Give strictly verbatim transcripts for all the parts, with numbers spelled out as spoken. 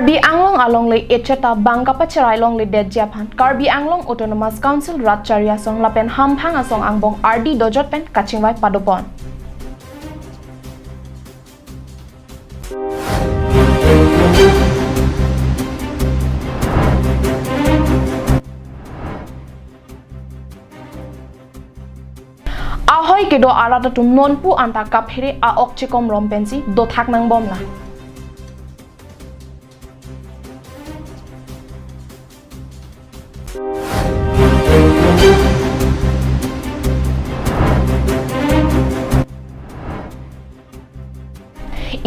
Karbi Anglong alongle echeta bang kapacherai longledetji aphan Karbi Anglong Autonomous Council Rat Chari Asong lapen Hamphang Asong angbong ardi dojot pen kachingvai padopon. Ahoi kedo arat atum nonpu anta kaphere a-ok chekom rom pensi dothak nangbomlang.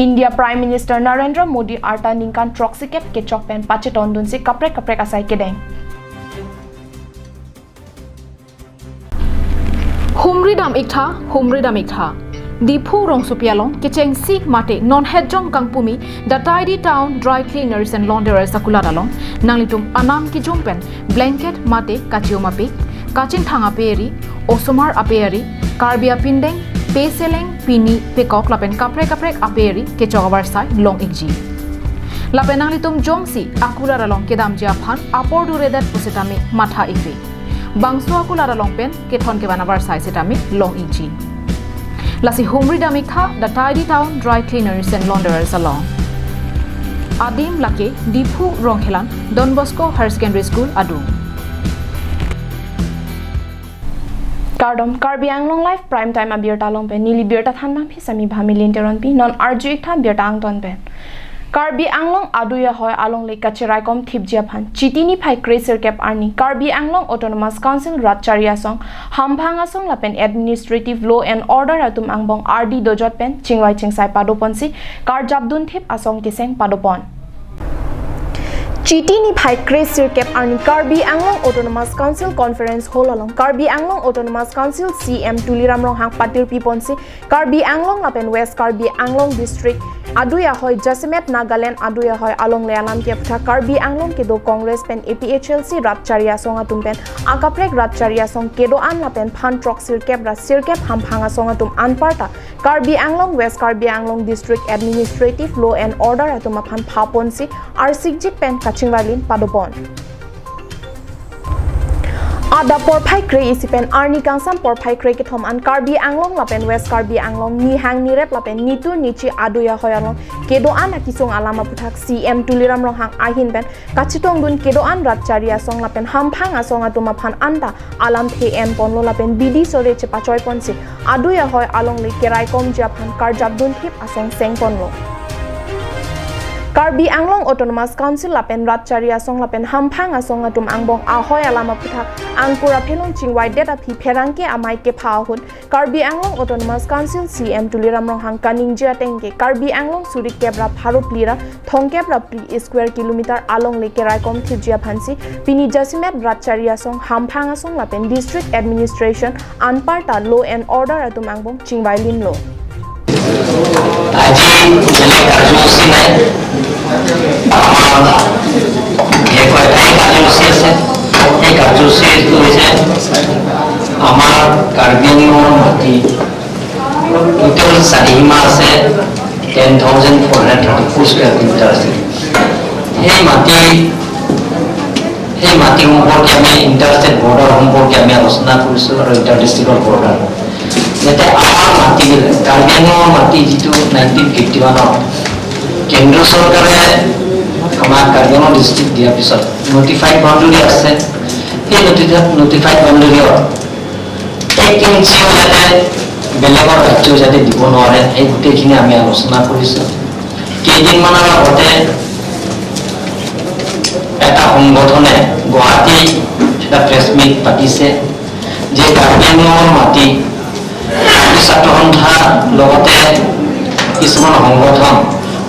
India Prime Minister Narendra Modi arta ningkan throksikep kechok pen pachetondunsi kaprek kaprek asai kedeng. Humri dam-iktha, humri dam-iktha. Diphu rongsopi along kechengsi mate non hetjong kangpumi the Tidy Town Dry Cleaners and Launderers akulat along nanglitum anam kijum pen blanket mate kachium apik, kachingthang ape ari, osomar ape ari, Karbi apindeng, peseleng, pini, pekok lapen kaprek kaprek ape ari kechok avarsai long-ikji. Lapen nanglitum jongsi akulat along kedamji aphan apor duredet pusitame matha-ikri. Bangso akulat along pen kethon kevan avarsai sitame long-ikji. Lasi humri dam-iktha the Tidy Town Dry Cleaners and Launderers along. Adim lake Diphu Rongkhelan Don Bosco Higher Secondary School adung. Kardom, Karbi Anglong Live Prime Time abirta along pen neli birta thanbang phi Sami Bhami Linteronpi, non arju-iktha birta angton pen. Karbi Anglong adui ahoi alongle kacheraikom thipji aphan Chiti niphai kre sirkep arni Karbi Anglong Autonomous Council Rat Chari Asong, Hamphang Asong lapen Administrative Law and Order atum angbong ardi dojot pen chingvai chingsai padoponsi karjapdun thip asong keseng padopon. Chiti niphai kre sirkep arni Karbi Anglong Autonomous Council Conference Hall along Karbi Anglong Autonomous Council C M Tuliram Ronghang patirpiponsi Karbi Anglong lapen West Karbi Anglong District adui ahoi jasemet Nagaland adui ahoi alongle alam ke aphuthak Karbi Anglong kedo Congress pen A P H L C Rat Chari Asong atum pen akaprek Rat Chari Asong kedo-an lapen phan throksirkep ra sirkep Hamphang Asong atum anparta Karbi Anglong West Karbi Anglong District Administrative Law and Order atum aphan phaponsi arsikjik pen kachingvailin padopon. Adap porphai kre isi pen arni kangsam porphai kre kethom an Karbi Anglong lapen West Karbi Anglong nihang nirep lapen nitur nichi adui ahoi along kedo-an akisung alam aphuthak C M Tuliram Ronghang ahin pen kachetongdun kedo-an Rat Chari Asong lapen Hamphang Asong atum aphan anta alamthe enponlo lapen bidi sore chepachoiponsi adui ahoi alongle keraikomji aphan karjapdun thip asong sengponlo. Karbi Anglong Autonomous Council lapen Rat Chari Asong lapen Hamphang Asong atum angbong ahoi alam aphuthak angkur aphelong chingvaidet aphi pherangke amei kepha ahut Karbi Anglong Autonomous Council C M Tuliram Ronghang kaningje ateng ke Karbi Anglong suri kep ra pharo phli ra thomkep ra phli square kilometer alongle keraikom thipji aphansi pini jasemet Rat Chari Asong, Hamphang Asong lapen District Administration anparta Law and Order atum angbong chingvailinlo. আজি বেলেগ কাৰ্যসূচী নাই। আমাৰ বিশেষকৈ এটাই কাৰ্যসূচী আছে। সেই কাৰ্যসূচীটো হৈছে আমাৰ কাৰ্বি আংলঙৰ মাটি টোটেল চাৰিসীমা আছে, ten thousand four hundred thirty four square kilometre আছে। সেই মাটি, সেই মাটি সম্পৰ্কে আমি ইণ্টাৰষ্টেট বৰ্ডাৰ সম্পৰ্কে আমি আলোচনা কৰিছোঁ আৰু ইণ্টাৰ ডিষ্ট্ৰিক্টৰ বৰ্ডাৰ, যাতে আমাৰ মাটিবিলাক, কাৰ্বি আংলঙৰ মাটি যিটো নাইনটিন ফিফটি ওৱানত কেন্দ্ৰ চৰকাৰে আমাক কাৰ্বি আংলং ডিষ্ট্ৰিক্ট দিয়াৰ পিছত নটিফাইড বাউণ্ডেৰী আছে, সেই নটিফাইড বাউণ্ডেৰীৰ এক ইঞ্চিও যাতে বেলেগৰ ৰাজ্যই যাতে দিব নোৱাৰে, সেই গোটেইখিনি আমি আলোচনা কৰিছোঁ। কেইদিনমানৰ আগতে এটা সংগঠনে গুৱাহাটীত এটা প্ৰেছ মিট পাতিছে যে কাৰ্বি আংলঙৰ মাটি কাৰ্বি ছাত্ৰ সন্থা লগতে কিছুমান সংগঠন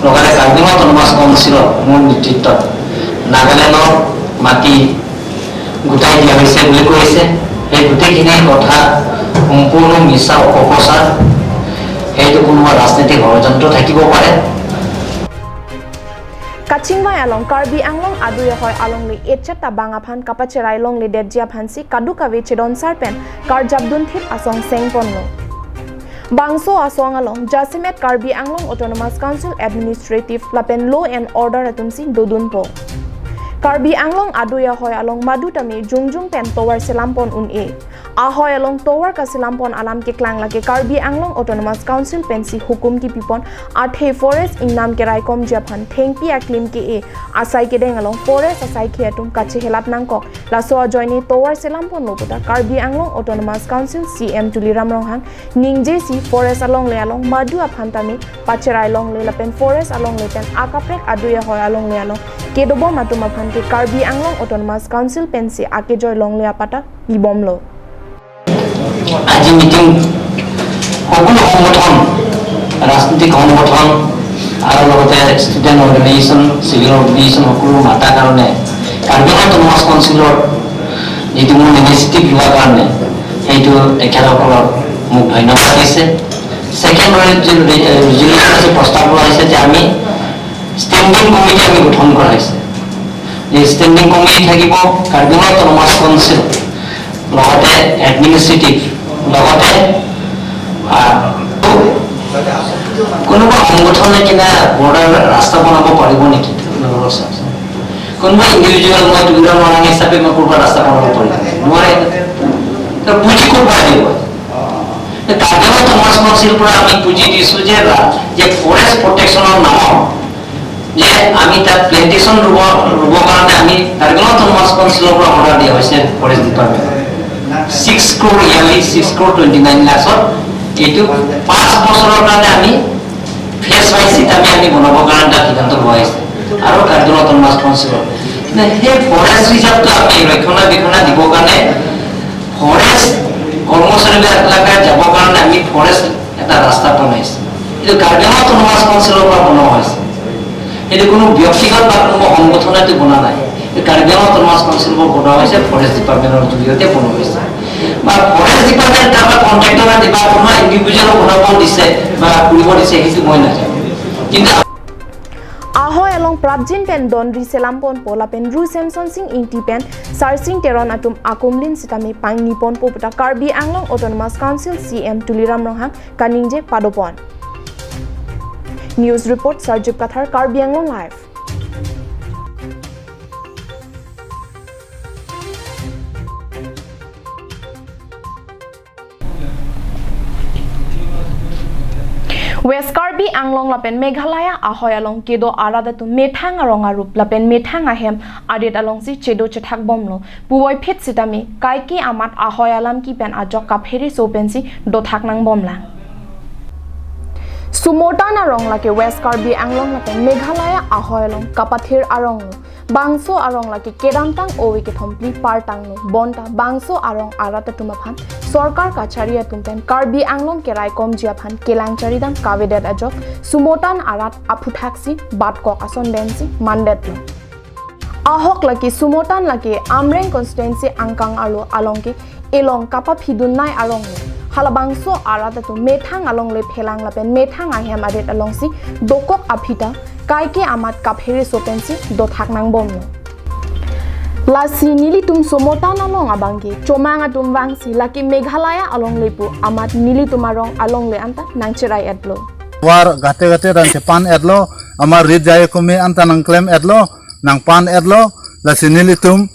লগতে কাৰ্বি আংলং অট'নমাছ কাউন্সিলৰ মোৰ নেতৃত্বত নাগালেণ্ডৰ মাটি গোটাই দিয়া হৈছে বুলি কৈছে। সেই গোটেইখিনি কথা সম্পূৰ্ণ মিছা অপপ্ৰচাৰ। সেইটো কোনোবা ৰাজনৈতিক ষড়যন্ত্ৰ থাকিব পাৰে। Kachingvai along Karbi Anglong adui ahoi alongle echetta bang aphan kapacherai longledetji aphansi kadokave chedonsar pen karjapdun thip asong sengponlo. Bangso asong along jasemet Karbi Anglong Autonomous Council Administrative lapen Law and Order atumsi dodunpo. Karbi Anglong adui ahoi along madu tame jongjong pen tovar selampon un-e. Ahoi along tovar kaselampon alam keklang lake Karbi Anglong Autonomous Council pensi hukum kipipon, athe forest ingnam keraikomji aphan thengpi aklim ke-e asai kedeng along forest asaikhi atum kachehelap nangkok. Laso ajoine tovar selamponlo puta Karbi Anglong Autonomous Council C M Tuliram Ronghang ningjesi forest alongle along madu aphan tame pacherai longle lapen forest alongle pen akaprek adui ahoi alongle along kedobom atum aphan ke Karbi Anglong Autonomous Council pensi akejoi longle apatta pibomlo. আজি মিটিং সকলো সংগঠন, ৰাজনৈতিক সংগঠন আৰু লগতে student organisation, civil organisation সকলো মাতাৰ কাৰণে কাৰ্বি আংলং অট'নমাছ কাউন্সিলৰ যিটো মোৰ ইনিচিয়েটিভ লোৱাৰ কাৰণে সেইটো তেখেতসকলক মোক ধন্যবাদ দিছে। ছেকেণ্ড ৰিজলিউশ্যন আছে, প্ৰস্তাৱ লোৱা হৈছে যে আমি ষ্টেণ্ডিং কমিটি আমি গঠন কৰা হৈছে। এই ষ্টেণ্ডিং কমিটি থাকিব কাৰ্বি আংলং অট'নমাছ কাউন্সিল, লগতে এডমিনিষ্ট্ৰেটিভ, লগতে আহ, কোনোবা সংগঠনে কিনা বৰ্ডাৰ ৰাস্তা বনাব পাৰিব নেকি? আপোনালোকৰ চাওকচোন। কোনোবা ইণ্ডিভিজুৱেল মই টুকুৰা মৰাং হিচাপে মই ক'ৰবাত ৰাস্তা বনাব পাৰিব নেকি? নোৱাৰে। তো পুঁজি ক'ৰ পৰা দিব? এই কাৰ্বি আংলং অট'নমাছ কাউন্সিলৰ পৰা আমি পুঁজি দিছো যে ৰা- যে ফৰেষ্ট প্ৰটেকশ্যনৰ নামত যে আমি তাত প্লেণ্টেশ্যন ৰুব ৰুবৰ কাৰণে আমি কাৰ্বি আংলং অট'নমাছ কাউন্সিলৰ পৰা অৰ্ডাৰ দিয়া হৈছে forest department. Six crore yearly, six crore twenty nine লাখত এইটো পাঁচ বছৰৰ কাৰণে আমি ফেজ ৱাইজ হিচাপে আমি বনাবৰ কাৰণে তাত সিদ্ধান্ত লোৱা হৈছে আৰু কাৰ্বি আংলং অট'নমাছ কাউন্সিলৰ। কিন্তু সেই ফৰেষ্ট ৰিজাৰ্ভটো আমি ৰক্ষণাবেক্ষণ দিবৰ কাৰণে ফৰেষ্ট কৰ্মচাৰীবিলাকে যাবৰ কাৰণে আমি ফৰেষ্ট এটা ৰাস্তা বনাইছো। এইটো কাৰ্বি আংলং অট'নমাছ কাউন্সিলৰ পৰা বনোৱা হৈছে। এইটো কোনো ব্যক্তিগত বা কোনো সংগঠনেতো বনা নাই। এইটো কাৰ্বি আংলং অট'নমাছ কাউন্সিলৰ পৰা বনোৱা হৈছে ফৰেষ্ট ডিপাৰ্টমেণ্টৰ জৰিয়তে বনোৱা হৈছে। বা ফৰেষ্ট ডিপাৰ্টমেণ্ট কাৰোবাৰ কণ্ট্ৰেক্টৰে বা কোনোবা ইণ্ডিভিজুৱেলক বনাব দিছে বা কৰিব দিছে, সেইটো মই নাজানো। কিন্তু Ahoi along prapjin pen donri selamponpo lapen Ru Semson Sing Ingti pen Sarsing Teron atum akumlin sitame pangniponpo puta Karbi Anglong Autonomous Council C M Tuliram Ronghang kaningje padopon. News report Sarjip Kathar, Karbi Anglong Live. West Karbi Anglong lapen Meghalaya ahoi along kedo arat atum methang arong arup lapen methang ahem adet alongsi chedo chethak bomlo. Puvoiphit sitame kaike amat ahoi alam kipen ajok kaphere so pensi dothak nang bomlang. Sumotan arong lake West Karbi Anglong lapen Meghalaya ahoi along kapathir aronglo. Bangso arong lake kedamtang ove kethom phli partanglo, bonta bangso arong arat atum aphan sorkar kachari atum pen Karbi Anglong keraikomji aphan kelang charidam kavedet ajok Sumotan arat aphuthaksi batkok ason pensi mandetlo. Ahok lake Sumotan lake Amreng constituency angkang arlo along ke elong kapaphidunnei aronglo. Halabangso arat atum methang alongle phelang lapen methang ahem adet alongsi dokok aphi ta kaike amat kaphere so pensi dothak nang bomlo. Lasi nelitum Sumotan along abangke chomang atum vangsi lake Meghalaya alongle pu amat nelitum arong alongle anta nangcherai-etlo. War gate gate dan chepan-etlo, amar rit jai kumi anta nangklem-etlo, nangpan-etlo, lasi nelitum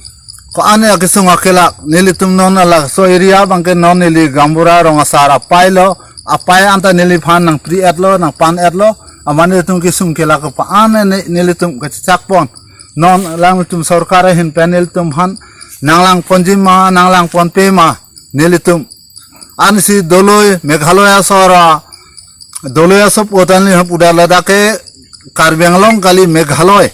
ko-an akesung akelak, nelitum non alak so area abangke non neli Gaonbura rong asar apailo, apai anta neliphan nangpri-etlo, nangpan-etlo, amat nelitum kesung kelak ko pa-an ne nelitum kachechakpon. Non alanglitum sorkar ahin pen nelitum aphan nanglangponji ma, nanglangponpe ma, nelitum. Ansi doloi Meghalaya sora, doloi aso potan li hap udah ladak ke Karbi Anglong kali Meghalaya.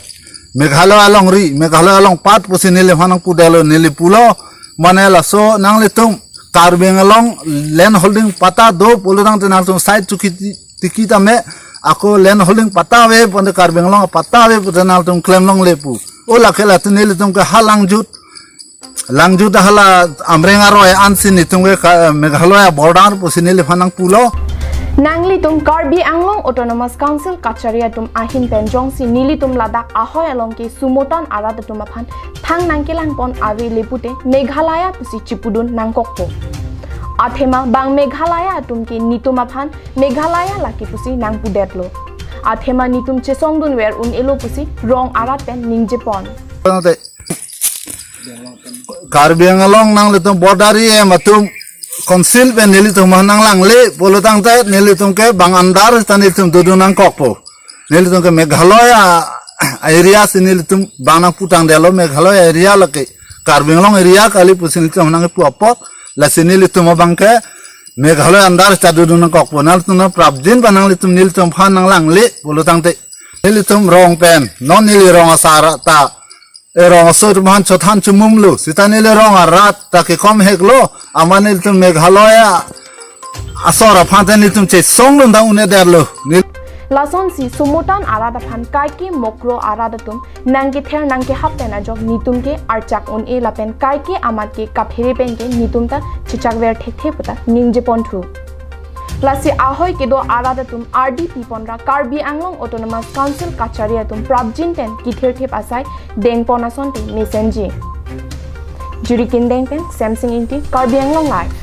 Meghalaya alongri, Meghalaya along pat pusi neliphan nangpudetlo, neli pulo, mane laso nanglitum Karbi Anglong land holding patta do pulotangte nangtum side chukiti tiki tame, ako land holding patta ave, ponte Karbi Anglong patta ave, ponte nangtum klem longle pu. O lake latu nelitum ke ha langjut, langjut hala Amreng aroi ansi nelitum ke ka-, Meghalaya border pusi neliphan nangpulo. Nanglitum Karbi Anglong Autonomous Council kachari atum ahin pen jongsi nelitum ladak ahoi along ke Sumotan arat atum aphan thang nangkelangpon ave le pute Meghalaya pusi chipudun nangkokpo. Athema bang Meghalaya atum ke netum aphan Meghalaya lake pusi nangpudetlo. Athema netum chesongdunver un-elo pusi rong arat pen ningjepon. Karbi Anglong nanglitum border area atum council pen nelitum aphan nanglangle pulo tangte nelitum ke bang under ta nelitum dodun nangkokpo. Nelitum ke Meghalaya area si nelitum bang nangputangdetlo, Meghalaya area lake Karbi Anglong area kali pusi nelitum nangpu apot, lasi nelitum abang ke Meghalaya under ta dodun nangkokpo. Nanglitum nangprapjin ba nanglitum nelitum aphan nanglangle pulo tangte nelitum rong pen non neli rong asar ta erong aso atum aphan chothan chomumlo, sita neli rong arat ta kekom heklo, amat nelitum Meghalaya asor aphan ta nelitum chesongdun ta un-edetlo. Nel- Lasonsi sumutan arat aphan kaike mokro arat atum nangkether nangkehap pen ajok netum ke archak un-e lapen kaike amat ke kaphere pen ke netum ta chechakver thekthe puta ningjeponthu. Lasi ahoi kedo arat atum ardi piponra Karbi Anglong Autonomous Council kachari atum prapjin pen kithirthip asai dengpon asonte mesenji. Juri Kindeng pen Samsing Ingti, Karbi Anglong Live.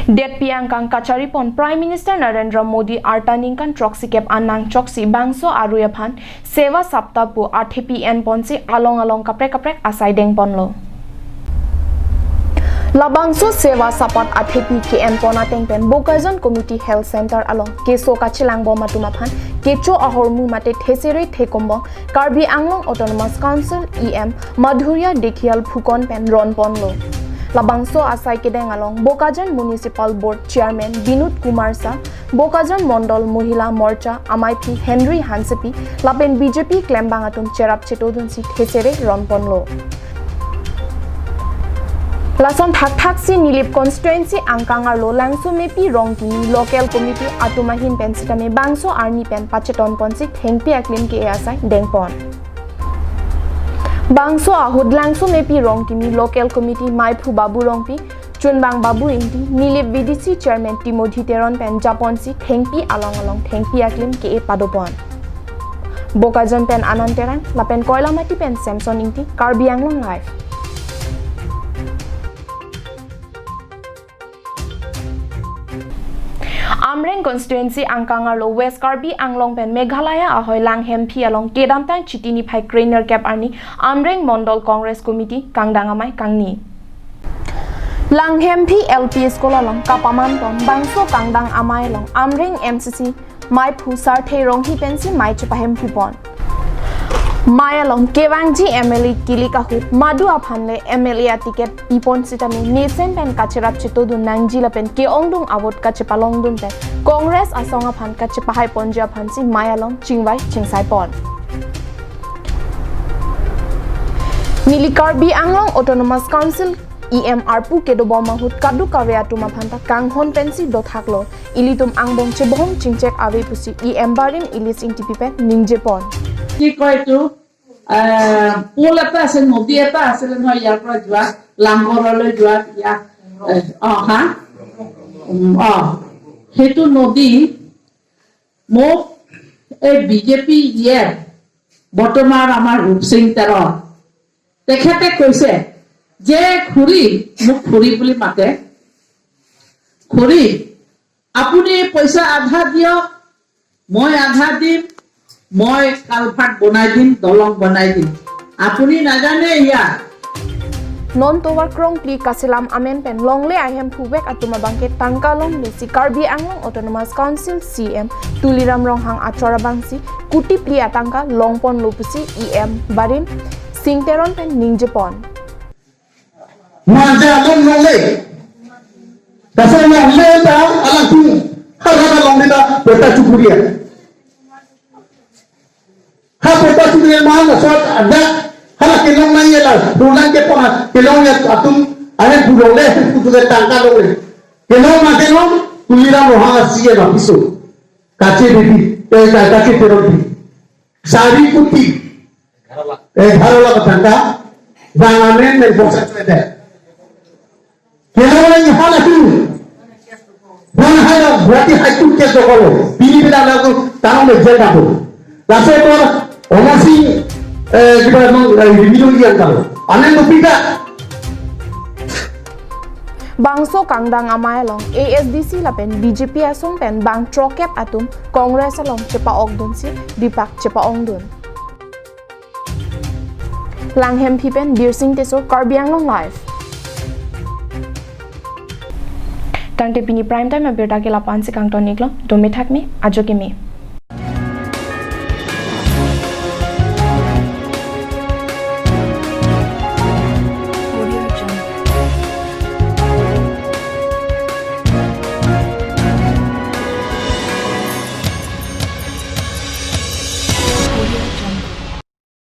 Detpi angkang kacharipon Prime Minister Narendra Modi arta ningkan throksi kep an nangchoksi bangso arui aphan Seva Saptah pu athepi enponsi along along kaprek kaprek asai dengponlo. Labangso Seva Saptah athepi ke-enpon ateng pen Bokajan Community Health Center along keso kachelangbom atum aphan kecho ahormu mate thesere thekombong Karbi Anglong Autonomous Council E M Madhurya Dhekial Phukan pen ronponlo. Labangso asai kedeng along Bokajan Municipal Board Chairman Binod Kumar Shah, Bokajan Mondol Mohila Morcha amaiphu Henry Hansepi lapen B J P klembang atum cherap chetodunsi thesere ronponlo. Lason thakthaksi Nilip constituency angkang arlo Langsomepi Rongkimi local committee atum ahin pen sitame bangso arni pen pachetonponsi thengpi aklim ke-e asai dengpon. Bangso ahut Langsomepi Rongkimi local committee maiphu Babu Rongpi, chunbang Babu Ingti, Nilip V D C chairman Timothy Teron pen japonsi thengpi along along thengpi aklim ke-e padopon. Bokajan pen Anand Terang lapen Koilamati pen Samson Ingti, Karbi Anglong Live. Amreng constituency angkang arlo West Karbi Anglong pen Meghalaya ahoi Langhemphi along kedamtang Chiti niphai krenerkep arni Amreng Mondol Congress Committee kangdang amei kangni. Langhemphi L P School along kapamanpon bangso kangdang amei along Amreng M C C maiphu Sarthe Ronghi pensi mei chepahemphupon. Mei along kevangji M L A kilik ahut madu aphan le M L A aticket pipon sitame mesen pen kacherap chetodun nangji lapen ke-ongdung a-vote kachepalongdun pen Congress asong aphan kachepahaiponji aphansi mei along chingvai chingsaipon. Neli Karbi Anglong Autonomous Council E M arpu kedobom ahut kadokave atum aphan ta kanghon pensi dothaklo. Ilitum angbong chebohong chingchek ave pusi E M Barim Ilis Ingtipi pen ningjepon. কি কয় এইটো? আহ, পুল এটা আছে, নদী এটা আছিলে নহয়, ইয়াৰ পৰা যোৱা, লাংগড়লৈ যোৱা, ইয়াত, এ, অ, হা? উম, অ, সেইটো নদী মোক এই বিজেপি ই এম, বৰ্তমান আমাৰ ৰূপসিং তেৰণ, তেখেতে কৈছে যে, "খুৰী", মোক খুৰী বুলি মাতে, "খুৰী, আপুনি পইচা আধা দিয়ক, মই আধা দিম, মই কালভাৰ্ট বনাই দিম, দলং বনাই দিম, আপুনি নাজানে ইয়াত।" Non tovar krongpli kaselam amen pen longle ahemphuvek atum abangke tangka longlesi Karbi Anglong Autonomous Council C E M Tuliram Ronghang achor abangsi kuti phli atangka longponlo pusi E M Barim Singh Teron pen ningjepon. Manja along longle. Dasar longle ta alangtum. Harana longle ta peta chukuriya. Ha peta chukuriya ma lasot ada. Hala kelong nangji la. Pulang ke pona kelong ya atum. Ahe pulong le. Putu ke tangka longle. Kelong ma kelong. Tuliram Ronghang C E M office. Kache bibi. Eh, ka-, kache teror bibi. Sari kuti. এঘাৰ লাখ টকা ডাঙৰ main main পইচা চুৱে দে। কেনেদৰে ইফালে আহি? One hundred Guwahati high court case দখল। বিনি বিনা লাগু ডাঙৰ মেইন জেল ডাঙৰ। লাষ্টে তোৰ অমৰ সিং, এ, কিবা নাম, এ, ৰিভিউ দিয়া কাম। আনে নুপিকা। Bangso kangdang amei along A S D C lapen B J P asong pen bang throkep atum Congress along chepa-okdunsi dipak chepa-ongdun. Langhemphi pen Birsing Teso, Karbi Anglong Live. Tangte pini Prime Time abirta ke la-an si kangton-iklo, dome thakme, ajo keme.